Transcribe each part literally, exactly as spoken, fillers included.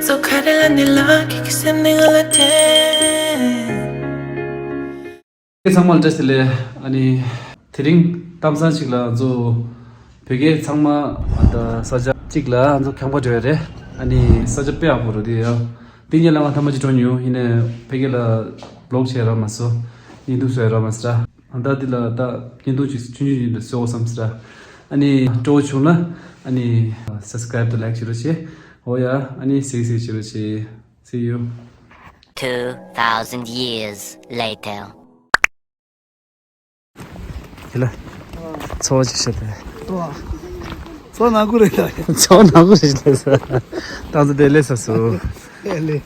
ཚོ་ཁ་རེ་ལ་ནི་ལ་ཁི་ཁི་སེམས་ནི་ང་ལ་དྲན། ཚང་མ་ལ་བཀྲ་ཤིས་བདེ་ལེགས། ཨ་ནི་དེ་རིང་གཏམ་བཟང་ཞིག་ལ་ང་ཚོ་བོད་སྐད་ཚང་མ་ད་ས་ཆ་གཅིག་ལ་ང་ཚོ་ཁང་པ་འབྲེལ་བ་རེད། ཨ་ནི་ས་ཆ་དཔེ་ཡག་པོ་རེད་དེ་ཡ། དེ་ཉིན་ལ་ང་ཐ་མ་ཅིག་འགྲོ་མྱོང་། ཡིན་ནའི་བོད་སྐད་ལ་བི་ལོག་བྱས་རག་མ་སོང་། བརྙན་ཐུང་བཟོས་རག་མ་སོང་། ཨ་ད་འདི་ལ་ད་བརྙན་ཐུང་ཅིག་ཆུང་ཆུང་ཅིག་བཟོ་དགོས་བསམ་སོང་། ཨ་ནི་སྤྲོ་བོ་བྱུང་ན་ཨ་ནི་སབ་སི་ཀ་རེབ་དང་ལའིག་བྱེད་རོགས་བྱེད། འོ་ཡ། ཨ་ནི་གཟིགས་གཟིགས་བྱེད་རོགས་བྱེད། See you. Two thousand years later. ཡིན་ལ། ཚོ་བ་ཅིག་བཤད་དེ། ཚོ་ཚོ་ནག་པོ་རེད་ད། ཚོ་ནག་པོ་རེད་ལ་ས། ཏང་ཚོ་དེ་ལས་ས་སུ། ཨེ་ལེ།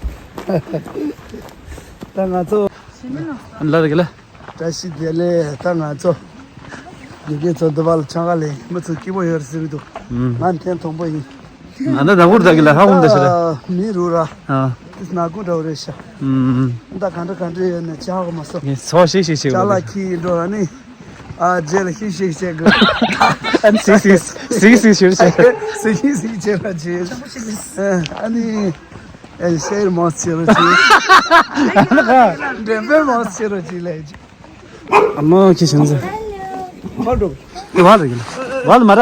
ད་ང་ཚོ། ལ་རེ་གི་ལ། བཀྲ་ཤིས་བདེ་ལེགས། ད་ང་ཚོ་ཡི་གེ་ཚོ་འདི་བ་ལ་ཆང་ཁ་ལེན་མི་ཚོ་སྐྱིད་པོ་ཡོད་ཟེར་གི་འདུག་ང་ཐེངས་དང་པོ་ཡིན། ཨ་ན་ད་འུར་ད་གི་ལ་ཧ་འུར་ད་ཤི་ལ། མི་རུ་ར། ཨ། ཏིས་ན་ཀུ་འདྲ་བོ་རེད་ཤ། ཨུམ། ད་ག་འདྲ་ག་འདྲ་ཡོད་ན་ཆ་ཧ་གོ་མ་སོང་། ངས་ཚོ་ཤིག་ཤིག་ཤིག་ཅ་ལག་ཁྱི་འགྲོ་ཨ་ནི། ཨ་རྗེས་ལ་ཤིག་ཤིག་བྱེད་དགོས། ཨ་ནི་སིག་སིག་སིག་སིག་ཤིག་ཤིག་སིག་སིག་བྱེད་ར་བྱེད། ཨ་ནི། ཨེ་ཤེར་མོ་ཆེ་རོ་ཆེ། འགྲེམས་པའི་མོ་ཆེ་རོ་ཆེ་ལས། ཨ་མ་ཁྱི་ཞང་ཚེ། ཧ་འགྲོ། དེ་བ་ལ་ཡིན། བ་ལ་མ་ར།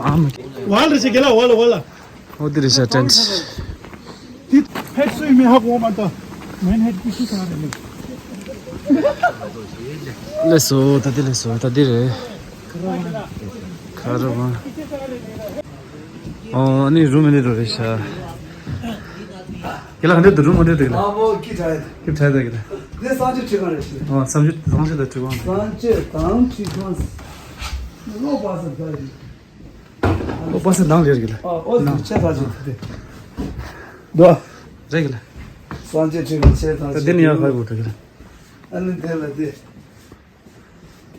ཨ་མ་ཁྱི། བ་ལ་ཞིག་གི་ལ་བ་ལ་བ་ལ། ཨོ་དེ་རེད་ཤག་ཏྲེན་ཊི། དེ་ཕེད་སུའི་མི་ཧ་གོ་མ་ཏོ། མེན་ཧེད་ཀྱི་ཤི་ཁ་རེད་ནི། ལེ་སོ་ད་དེ་ལེ་སོ་ད་དེ་རེད། ཁ་ར་བ། ཨོ་ཨ་ནི་རུམ་ཨ་ནི་རུ་རེད་ཤག་ཁྱེད་ལ་ག་འདྲ་འདུག་རུམ་ག་འདྲ་འདུག་ལ། ཨ་བོ་ཀི་ཐའི། ཀི་ཐའི་ད་གི་ལ། འདི་གསང་སྤྱོད་ཁྲིད་ཁང་རེད་ཤག་ཨོ་གསང་སྤྱོད་གསང་སྤྱོད་དང་ཁྲིད་ཁང་། གསང་སྤྱོད་དང་ཁྲིད་ཁང་། ལོ་པ་ས་ད་རེད། ཨོ་པ་ས་ནང་ལེར་གི་ལ། ཨོ་ཨོ་ནང་ཆེ་ད་ཅི་ཐུ་དེ། དོ། རེད་གི་ལ། གསང་སྤྱོད་ཁྲིད་ཁང་ཆེ་ད་ད་ཅི་འདི་ནི་ཡག་ཧ་གོ་ཐུ་གི་ལ། ཨ་ནི་དེ་ལ་དེ།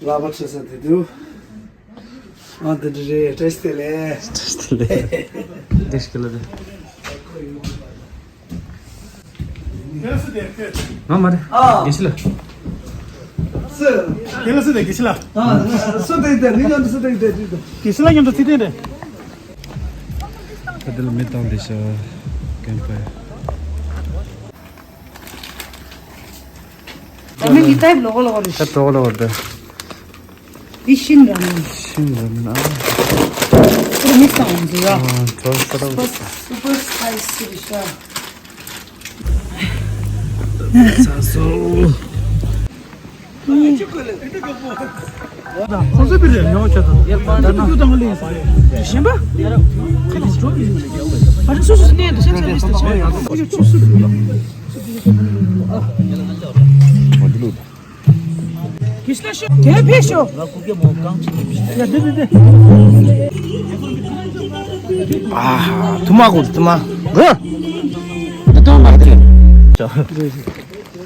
ལག་པ་འཁྲུ་ས་དེ་འདུག་ཨ་འདི་འདྲ་རེད། བཀྲ་ཤིས་བདེ་ལེགས། བཀྲ་ཤིས་བདེ་ལེགས། བཀྲ་ཤིས་བདེ་ལེགས། ང་མ་རེད། ཨ། དགེ་བཤེས་ལགས། སུ། དེ་ལ་སུ་དེ་དགེ་བཤེས་ལགས། ཨ། སུ་དེ་དེ་མི་མཉམ་དུ་སུ་དེ་དེ་དེ། དགེ་བཤེས་ལགས་མཉམ་དུ་ཚིག་དེ་རེད། ད་དེ་ལ་མི་བཏང་དེ་ཤ་རྐན་པ། ད་མི་འདི་ལྟ་བུ་ལོག་ལོག་རེད། ད་ལོག་ལོག་རེད། འདི་ཤིན་ར་མེན། ཤིན་ར་མེན་ཨ། ཁོ་མིག་དང་འདི་ཡ། ཨ་གྲོ་ས་ད། སུ་པར་སུ་པར་སི་པའི་སི་རེད་ཤག་ཚ་སོ། སོ་སོ་པི་རེད་ཉོ་ཆ་ད། ད་ན་ཡུ་དང་ལི་གཞན་པ། ཨ་རི་སོ་སོ་ནས་དུ་ཤ་ཚ་ལི་སྟེ་ཆ་ཡ། དེ་ཕེབས་ཤོག་ཨ་ཐུ་མ་གོ་ཐུ་མ་གོ། འདི་ཐུ་མ་དེ།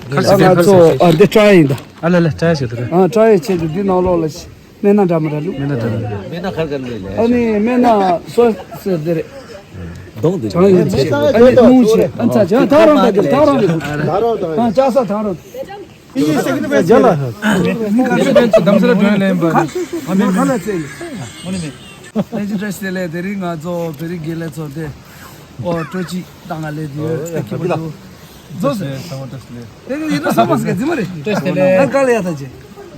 ང་ཚོ་ཨ་འདི་ཀྲ་ཡིན་ད། ཨ་ལ་ལ་ཀྲ་ཡི་ཞིག་ཏུ་རེད། ཨ་ཀྲ་ཡི་ཆེད་དུ་འདི་ནང་ལོགས་ལ་སྨན་སྣ་འདྲ་མི་འདྲ་བླུགས། སྨན་སྣ་འདྲ་མི་འདྲ། ཨ་ནི་སྨན་སྣ་སོ་སོ་འདི་རེད། གདོང་འདི་གྲང་ཡོད་ཆེ། ཨ་ནི་སྣུམ་ཆེ། ཨ་ཚ་ཆེ། ཨ་ཐག་རང་ད་འདི་ཐག་རང་འདི། ཨ་ལྕགས་ས་ཐག་རང་། རྒྱ་ལ། མི་ཁ་ཤས་དེ་ཚོ་དམ་སེལ་སྒྲོན་ལེན་པ། ཨ་མི་ཁ་ལ་ཚེ་ཡིན། ཨ་ནི་མི། ལས་ཀྱི་བཀྲ་ཤིས་བདེ་ལེགས། དེ་རིང་ང་ཚོ་བོད་རིགས་དགེ་ལས་ཚོ་དེ། ཨོ་སྤྲོ་སྐྱིད་བཏང་ང་ལས་དེ་ཡོད་ད་ཁྱི་པ་ཚོ། ཛོ་སེ། དེ་གི་ཡིན་ན་ས་མ་སྐད་རྫི་མ་རེད། བཀྲ་ཤིས་བདེ་ལེགས། ང་དཀའ་ལས་ཡ་ད་ཅེ།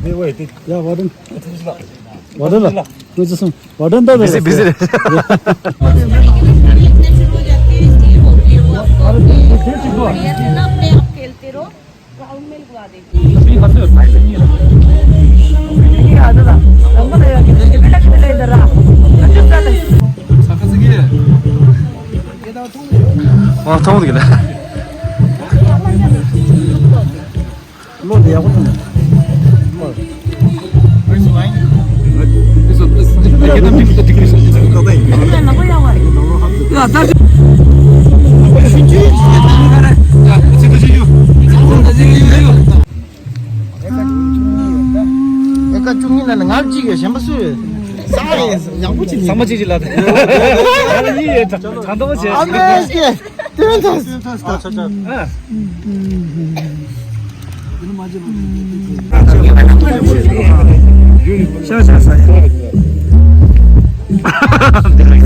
དེ་བས་དེ། ཡ་བ་དན། བ་དན་ལ། ང་ཚོ་སོང་། བ་དན་ད་བི་ཟི་བི་ཟི་རེད། ཨ་མཐོང་འདུག་ལ། བློ་བདེ་ཡག་པོ་ཐོན། ཨེ་ཀ་བཅུ་གཉིས་ནང་ནས་ང་གཅིག་ཡོད། གཞན་པ་སུ་ཡོད། ས་ཡིན་ཡག་པོ་ཅིག་ཡིན། ས་མ་གཅིག་ཅིག་ལ་དེ། ང་གཉིས་ཡོད། དྲང་དྲང་པོ་བྱས། ཨ་མས་ཀྱེ། དེ་མིན་ཐོས། ཨ་ཆ་ཆ། ཤ་ཤ་ས་ཡ།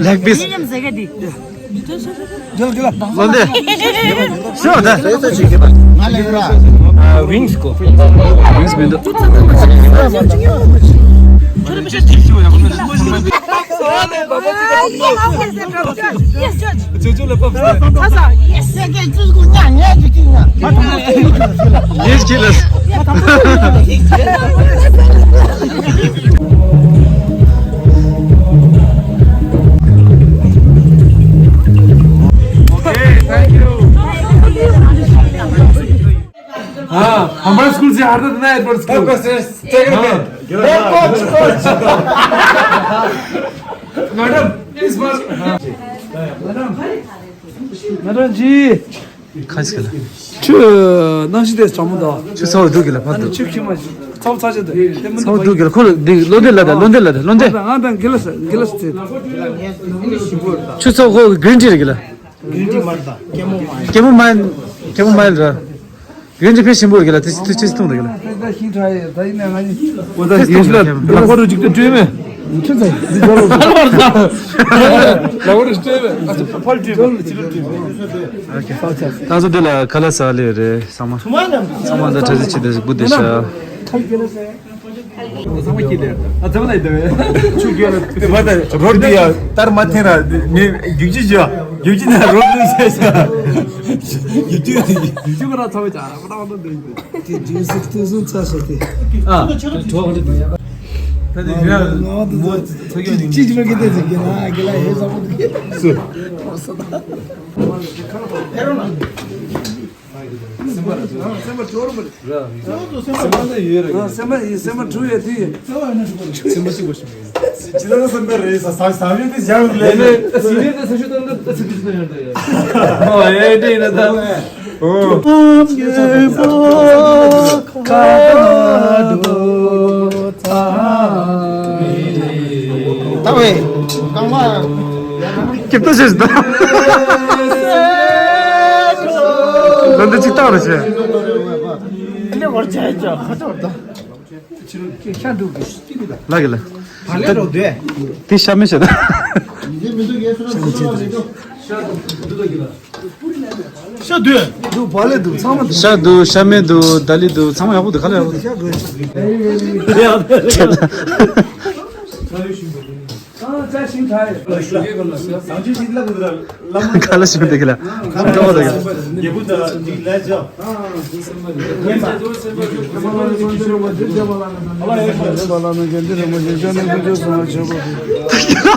ལེག་པིས། ལོ་འདི། ཤོ་ད། ང་ལེགས་ར། ཨ། ཝིང་སི་གོ། ཝིང་སི་མི་འདུག Yes, killers. Okay, thank you. हाँ, हमारे स्कूल से हारता था ना, Edward school. Coach, coach. Madam, इस बार, हाँ। मैडम, मैडम जी। ཁ་ཤི་ལ། ཆུ་ནང་ཞིག་དེ་ཚོམ་མོ་དང་། ཆུ་ཚ་བོ་འདུག་གི་ལ་ཕར་འདུག་ཆུ་ཁྱི་མ་ཞིག་ཚ་བོ་ཚ་ཆེ་དེ་དེ་མི་ཚ་བོ་འདུག་གི་ལ་ཁོ་ལ་འདི་ལོ་འདི་ལ་ད་ལོ་འདི་ལ་ད་ལོ་འདི། ང་དང་གི་ལ་ས་གི་ལ་ས་དེ། ཆུ་ཚ་བོ་ཁོ་གི་རིན་ཅི་རེད་གི་ལ། རིན་ཅི་མ་རེད་ད་ཀེ་མོ་མ་ཡིན། ཀེ་མོ་མ་ཡིན། ཀེ་མོ་མ་ཡིན་ར། རིན་ཅི་ཕེ་ཞིམ་པོ་རེད་གི་ལ་དེ་དེ་ཆུ་ཚ་བོ་འདུག་གི་ལ། ད་ཡིན་ན་ང་གཉིས། འོ་ད་ཡིན་ལ་ལག་པ་རུ་ཅིག་ཏུ་བཀྲུས་མེད། ཆུ་ཚ་ཡིན་འདི་ལོ་ལ་ལག་པ་རུ་བཀྲུས་མེད། ཨ་ཕར་བཀྲུས་མེད། ཕྱི་རུ་བཀྲུས་མེད། ད་ཚོ་འདི་ལ་ཁ་ལག་ཟ་ལེ་རེད། ཚང་མ་ཚང་མ་འདི་གྲ་སྒྲིག་བྱེད་དེ་སྒུག་བསྡད་ཤག་ཚང་མ་སྐྱིད་ལེ། ཨ་ཚང་མ་ཡིན་ད་བས། ཆུ་རྒྱལ་ལ་དེ་མ་ད་རོ་འདི་ཡ་ལྟར་མ་འཐེན་ར་མི་རྒྱུག་ཅི་བྱ་རྒྱུག་ཅི་ན་རོ་འདུག་བྱས་ཤག་རྒྱུག་ཅི་རྒྱུག་ཅི་ག་ར་ཚ་བས་ཅ་ར་མ་ད་མ་ད་འདི་ཡིན། དེ་རྒྱུག་སུ་ཐུག་སུ་ཚ་ས་དེ། ཨ་གྲོགས་འདི་ད་དེ་ར་མོ་ཚ་གྱོན་ཅི་ཅི་མ་གི་དེ་ཟེར་གི་ན་གི་ལ་ཧེ་ས་མོ་དེ་སུ། སེམས་པ་ར་སེམས་པ་ཅོར་མ་རེད། སེམས་པ་ནི་ཡོད་རེད། སེམས་པ་ཡིན་སེམས་པ་དྲུག་ཡོད་དེ་ཡིན། སེམས་པ་གཅིག་པོ་ཞིག་ཡིན། ཇི་ལྟར་སེམས་པ་རེད་ས་ས་ས་ཡོད་དེ་ཞག་ལས་ལས། སི་ལས་ད་ས་ཤུ་དང་ད་ད་ཚི་དུ་ཞུ་ད་ཡོད་ད་ཡ། ཨོ་ཨེ་དེ་ཡིན་ད། ཨོ། ད་བས་རྐང་པ་སྐྱིད་པོ་ཞིག་ད། ལ་འདི་གཅིག་བཏང་རེ་བྱས། ལ་གི་ལ། དེ་ཤ་མེད་ཤ་ད། ཤ་འདུག་འདུག་བ་ལེ་འདུག་ཚང་མ་འདུག་ཤ་འདུག་ཤ་མེད་འདུག་ད་ལི་འདུག་ཚང་མ་ཡག་པོ་འདུག་ག་ལ་ཡག་པོ་འདུག་ཤ་དགོས་ཤ་དགོས། ག་ལ་ཞིག་འདུག་གི་ལ། ཁམས་ཀྲོ་བ་འདུག་གི་ལ།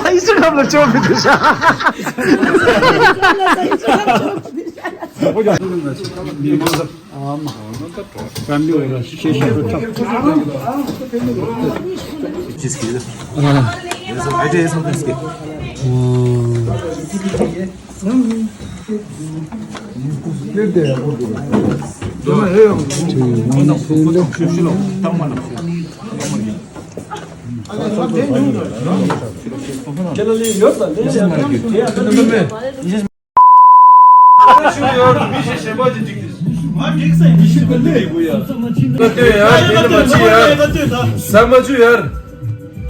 ཨིན་སི་ཊ་གྷ་རམ་ལ་ཅོག་མི་འདུག་ཤག་ཟ་མ་བཅུ་ཡར།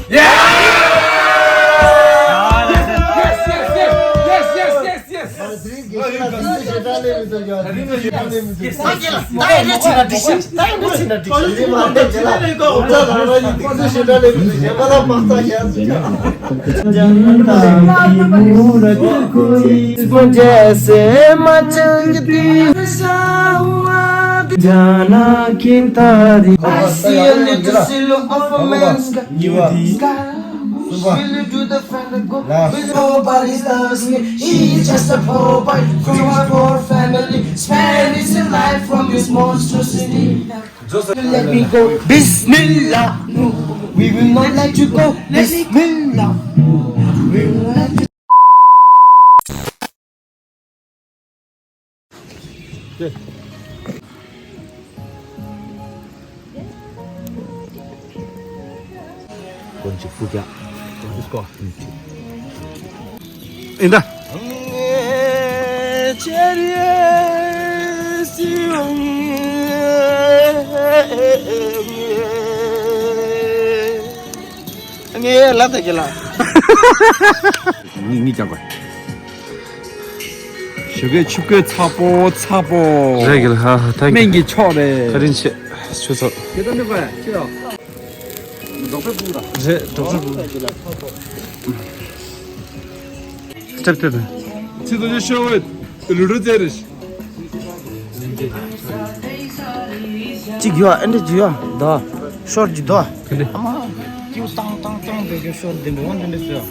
Yes! Yes, yes, yes, yes, yes, yes, yes, yes, yes, yes. जैसे मचल की जाना की तारी। I see a little silhouette of a man. Really do the friend go. Nobody's loves me. He's just a poor boy from a poor family. Sparing his life from this monstrosity. Let me go. Bismillah. No, we will not let you go. Bismillah. We will not let you ཀོན་ཅི་ཕུ་ཀྱ། ཨིན་ད། ངས་ལབ་ད་ཀྱི་ལ། ངས་ངས་ཀྱང་དགོས། ཞོགས་ཀས་ཆུ་བསྐོལ་ཚ་པོ་ཚ་པོ། རེད་གི་ལ་ཧ་ཧ། ཐེང་ཀིའུ། སྨན་གྱི་མཆོག་རེད། བཀའ་དྲིན་ཆེ། ཆུ་ཚོད། ཁྱེད་ཚོ་འདི་ག་ཅི་ཡོད། རེད། ཌོག་ཊར་བུ། སྟེབ་སྟེབ། ཚིག་ཏུ་ཅི་ཤོད་འོད་ལུ་རུ་ཙེ་རེ། གཅིག་ཡོད། ཨ་འདྲ་གཅིག་ཡོད་དོ། ཤོར་གཅིག་དོ། ག་འདྲ། ཨ་མ། ཀིའུ་ཏང་ཏང་ཏང་དེ་གི་ཤོར་འདི་འདྲ་འོང་འདི་འདྲ་ཟེར།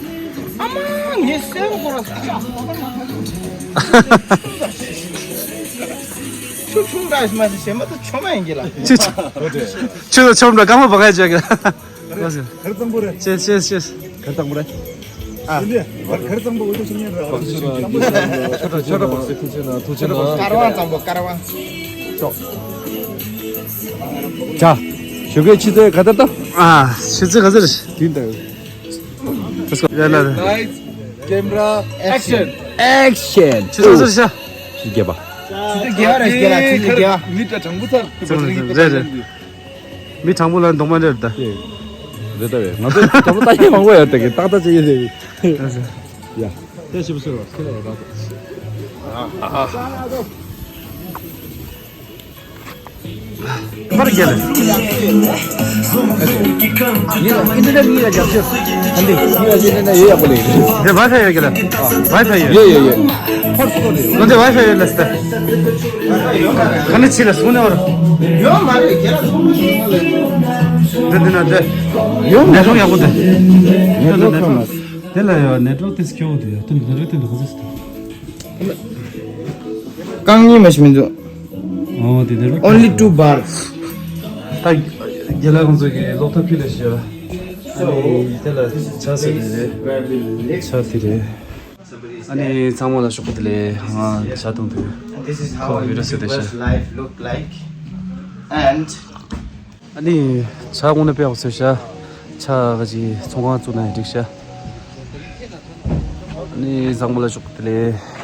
ཨ་མ་ངས་སེམས་ཁོ་ར་ཆུ་ཆུང་ར་ཞིག་མ་ཞིག་ཞེ་མ་ཏོ་ཆོ་མ་ཡིན་གྱི་ལ། ཆུ་ཆུ། ཆུ་དང་ཆོམ་འདྲ་སྐར་མ་བག་ཡ་བྱས་གི། ཁར་གཙང་པོ་རེད། ཅེས་ཅེས་ཅེས། ཁར་གཙང་པོ་རེད། ཨ། ཁར་གཙང་པོ་འོས་ཤིང་ཉེ་ར། ཆོ་ཆོ་ཆོ་བག་སི་ཁུ་ཆེ་ན་ཐུ་ཆེ་ན། ཀར་ཝང་གཙང་པོ་ཀར་ཝང་། ཅོ། ཅ། ཞོགས་ཀའི་ཆུ་ཚོད་ག་ཚོད་ད། ཨ། ཆུ་ཚོད་ག་ཚོད་རེད། དེ་འདྲ། Let's go. ཡ་ལ་ལ། Lights, camera, action. Action. ཆུ་ཚོད་ག་ཚོད་རེད་ཤག་ཆུ་ཚོད་བརྒྱད་པ། ཆུ་ཚོད་བརྒྱད་པ་རེད་བརྒྱད་པ་ཆུ་ཚོད་བརྒྱད་པ། མི་ད་དྲང་པོ་ཚར། རེད་རེད། མི་དྲང་པོ་ལ་གདོང་མ་འདྲ་རེད་ད། རེད་ད་བས། ང་ཚོ་དྲང་པོ་ལྟ་མཁན་མང་པོ་ཡོད་ད་གི་ཏག་ཏག་ཅིག་ཡོད་ཟེར་གི། ཡ། དེ་ཞིབ་བཟོས་རོགས་ཁྱེད་ལ་ཡོད་ད། པར་རྒྱལ། ཡིན་ལ་ཨིན་ཊར་ནེཊ་ཡིན་ལ་རྒྱབ་ཤོག་ཨ་འདི་ཡིན་ལ་ཡིན་ལ་ཡོད་ཡག་པོ་ལེགས། འདི་ཝའི་ཕའི་ཡོད་ཀྱི་ལ། ཝའི་ཕའི་ཡོད། ཡོད་ཡོད་ཡོད། ཁོ་འདི་ཝའི་ཕའི་ཡོད་ལ་སྟ། ག་ནས་ཕྱི་ལ་སོང་ནས་བར། ཡོད་མ་རེད་ཁྱེད་རང་ཚོ་མ་ལས། འདི་འདི་ན་འདི། ཡོད་ནེ་ཊི་ཝརཀ་ཡག་པོ་འདི། ནེ་ཊི་ཝརཀ་ཁ་མ། དེ་ལ་ཡོད་ནེ་ཊི་ཝརཀ་དེ་སྐྱོ་བོ་འདུག་ཡ། དེ་ནེ་ཊི་ཝརཀ་དེ་འདུག་ག་ཚོད་སྟ། རྐང་གཉིས་མ་ཞིག་མི་འདུག་ཨོ་དེ་དེ་རུ། Only two bars. ད་རྒན་ལགས་ཁོང་ཚོ་གི་ལོག་ཐབས་ཁྱི་ལ་ཞུ། ཨ་ནི་དེ་ལ་ཆ་ཟེར་དེ་རེད། ཆ་དེ་རེད། ཨ་ནི་ཚང་མ་ལ་ཞོགས་པ་བདེ་ལེགས། ང་ཇ་འཐུང་དུས། This is how ཁོ་བི་ཌི་ཡོ་བཟོས་དེ་Universe ཤག life look like. And ཨ་ནི་ཇ་གོང་ནས་ཕེབས་ཟེར་ཤག་ཇ་ག་ཅིག་ཚོང་ཁང་བཙུགས་ན་ཡང་འགྲིག་ཤག་ཨ་ནི་ཚང་མ་ལ་ཞོགས་པ་བདེ་ལེགས།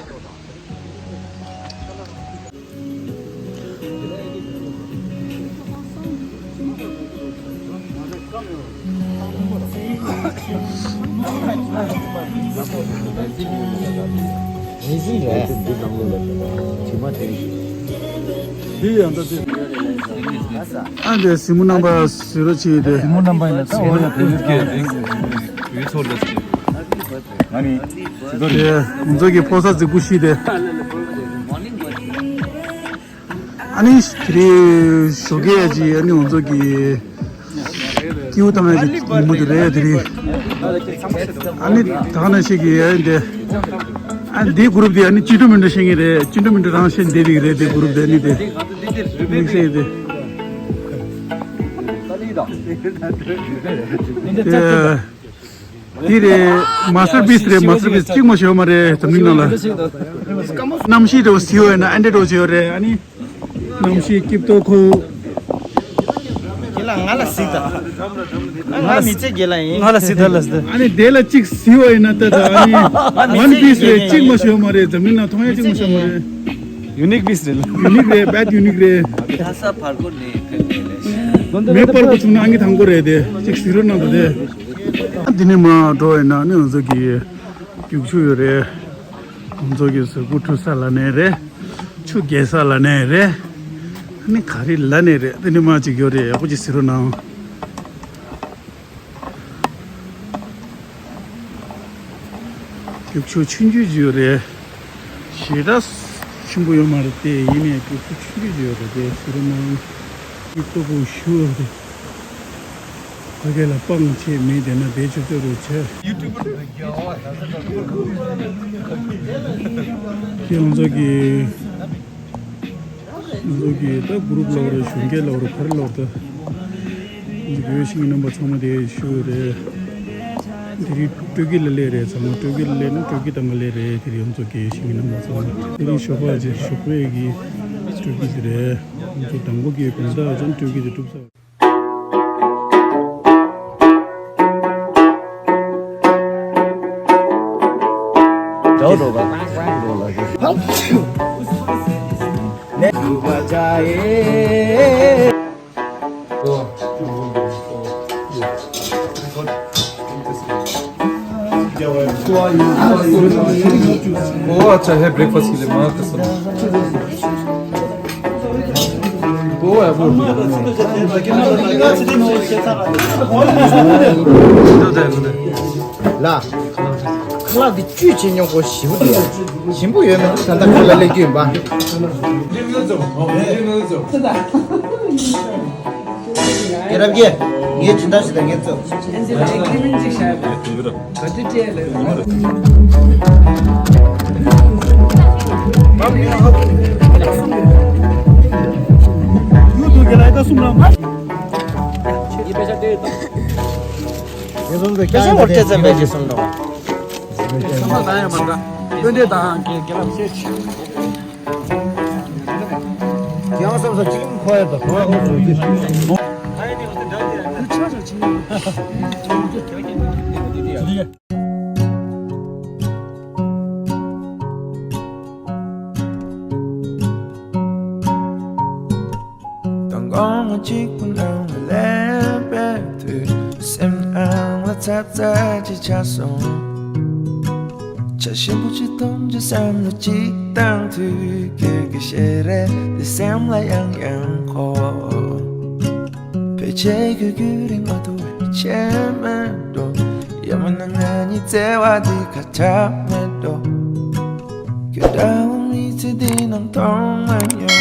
ཨ་འདྲས་གཟིགས་མོ་རྣམ་པ་གཟིགས་རོགས་བྱེད་དེ། གཟིགས་མོ་རྣམ་པ་ཡིན་ན་ད་འོ་ཡ་དེ་ཡུལ་ཚོ་ལ་ཟེར། ང་ནི་ང་ཚོ་གི་ཕོ་གསར་རྫིག་པོ་ཤི་དེ། ཨ་ནི་དེ་རིང་ཞོགས་ཀས་ཀྱི་ཨ་ནི་ང་ཚོ་གི་ཀིའུ་བཏང་ཡ་གི་ཉིན་མོ་དེ་རེད་དེ་རིང་། ཨ་ནི་ད་ག་ནང་བཞིན་གི་ཨ་ནི་དེ། ཨ་འདི་གུ་རུབ་དེ་ཨ་ནི་ཅི་འགྲོ་མི་འགྲོ་ཤེས་ངེས་རེད། ཅི་འགྲོ་མི་འགྲོ་རང་ཤེས་བསྡད་པའི་རེད། དེ་གུ་རུབ་དེ་ཨ་ནི་དེ། དམིགས་བསལ་དེ། དེ། འདི་རེད། མ་སི་ཊར་པིས་རེད། མ་སི་ཊར་པིས་གཅིག་མ་ཞོ་མ་རེད་འཛམ་གླིང་ནང་ལ། གནམ་གཤིས་འདྲ་བོ་ཟི་བོ་ཡོད་ན་ཨ་འདྲ་འགྲོ་བྱེད་ཡོད་རེད། ཨ་ནི་གནམ་གཤིས་སྐྱིད་ཏོ་ཁོ། རྒན་ལགས་ང་ལ་གཟིགས་དང་། ང་མི་ཚེ་རྒན་ལགས་ཡིན། ང་ལ་གཟིགས་དང་ལ་གཟིགས་དང་། ཨ་ནི་དེ་ལ་གཅིག་ཟི་བོ་ཡིན་ན་ད་ད་ཨ་ནི་ཝན་པིས་རེད། གཅིག་མ་ཞོ་མ་རེད། འཛམ་གླིང་ནང་མཐོང་ཡ་གཅིག་མ་ཞོ་མ་རེད། ཡུ་ནིག་པིས་རེད་ལ། ཡུ་ནིག་རེད། བེད་ཡུ་ནིག་རེད། ལྷ་ས་བར་སྐོར་ནས་ཕེབས་ནས་ལས། མེ་སྤར་པོ་བྱུང་ན་ཨང་ཀི་དང་པོ་རེད་དེ། གཅིག་གཟིགས་རོགས་གནང་དང་དེ། འདི་ནས་མར་འགྲོ་ཡིན་ན་ནི་ང་ཚོ་གི་རྒྱུག་ཆུ་ཡོད་རེད། ང་ཚོ་གི་གཟུགས་པོ་འཁྲུ་ས་ལ་ནས་རེད། ཆུ་རྒྱས་ས་ལ་ནས་རེད། ནི་ག་རེ་ལ་ནས་རེད། འདི་ནས་མར་གཅིག་ཡོད་རེད། ཡག་པོ་ཅིག་གཟིགས་རོགས་གནང་། རྒྱུག་ཆུ་ཆུང་ཆུང་ཅིག་ཡོད་རེད། ཞེ་དྲག་ཆེན་པོ་ཡོད་མ་རེད་དེ། ཡིན་ནའི་རྒྱུག་ཆུ་ཆུང་ཆུང་ཅིག་ཡོད་རེད་དེ། ཟེར་ན་ཡིད་སྟོབས་པོ་ཞུ་བ་རེད། ཕ་གི་ལ་སྤང་བྱེད་མེད་དེ་ན་བེད་སྤྱོད་རྩོད་རོགས་བྱས། དེ་ང་ཚོ་གི་ང་ཚོ་གི་ད་གུ་རུབ་ལབ་རེད། གཞོན་སྐྱེས་ལབ་རེད། ག་རེ་ལབ་རེད། ད་འདི་བོད་ཤིང་རྣམ་པ་ཚང་མ་དེ་ཞུ་རེད། དེ་རིང་སྤྲོ་སྐྱིད་ལ་སླེབས་རེད། ཚང་མ་སྤྲོ་སྐྱིད་ལ་སླེབས་ན་སྤྲོ་སྐྱིད་དང་ང་སླེབས་རེད། དེ་རིང་ང་ཚོ་གི་ཤིང་རྣམ་པ་ཚང་མ་དེ་རིང་ཞོགས་པ་ཅིག་ཞོགས་པའི་གི་སྤྲོ་སྐྱིད་དེ་རེད། ང་ཚོ་དང་པོ་གི་དགོང་དག་ཅང་སྤྲོ་སྐྱིད་དེ་གྲུབ་ས། वो अच्छा है, ब्रेकफास्ट के लिए माँ कसम। वो है वो। ལ། ཁ་ལག་འདི་བཅུད་ཆེ་ཉུང་གོ་ཞིམ་པོ་འདུག་ཞིམ་པོ་ཡོད་མེད་ད་ལྟ་ཁ་ལག་ལས་རྒྱུ་ཡིན་པ། རྒྱལ་རབས་ཀྱིས་ངའི་སྦྱིན་བདག་ཞིག་དང་ངའི་གཙོ། དང་གོང་མ་གཅིག་པུ་ནང་ལ་སླེབས་པའི་དུས། སེམས་ནང་ལ་ཚབ་ཚ་ཅིག་ཆགས་སོང་། བྱ་ཞིམ་པོ་ཅིག་འཐུང་ཅིག་བསམ་བློ་ཅིག་བཏང་དུས། ཁྱོད་ཀྱི་ཞལ་རས་འདི་སེམས་ལ་ཡང་ཡང་འཁོར། ཕལ་ཆེར་ཁྱོད་རྒྱུན་རིང་མ་ཐུབ་པའི་ཆད་མེད་འགྲོ། ཡང་མིན་ན་ང་གཉིས་བརྩེ་བ་འདི་ཁ་ཆག་མེད་འགྲོ། ཁྱོད་འདྲ་བོ་མི་ཚེ་འདི་ནང་མཐོང་མ་མྱོང་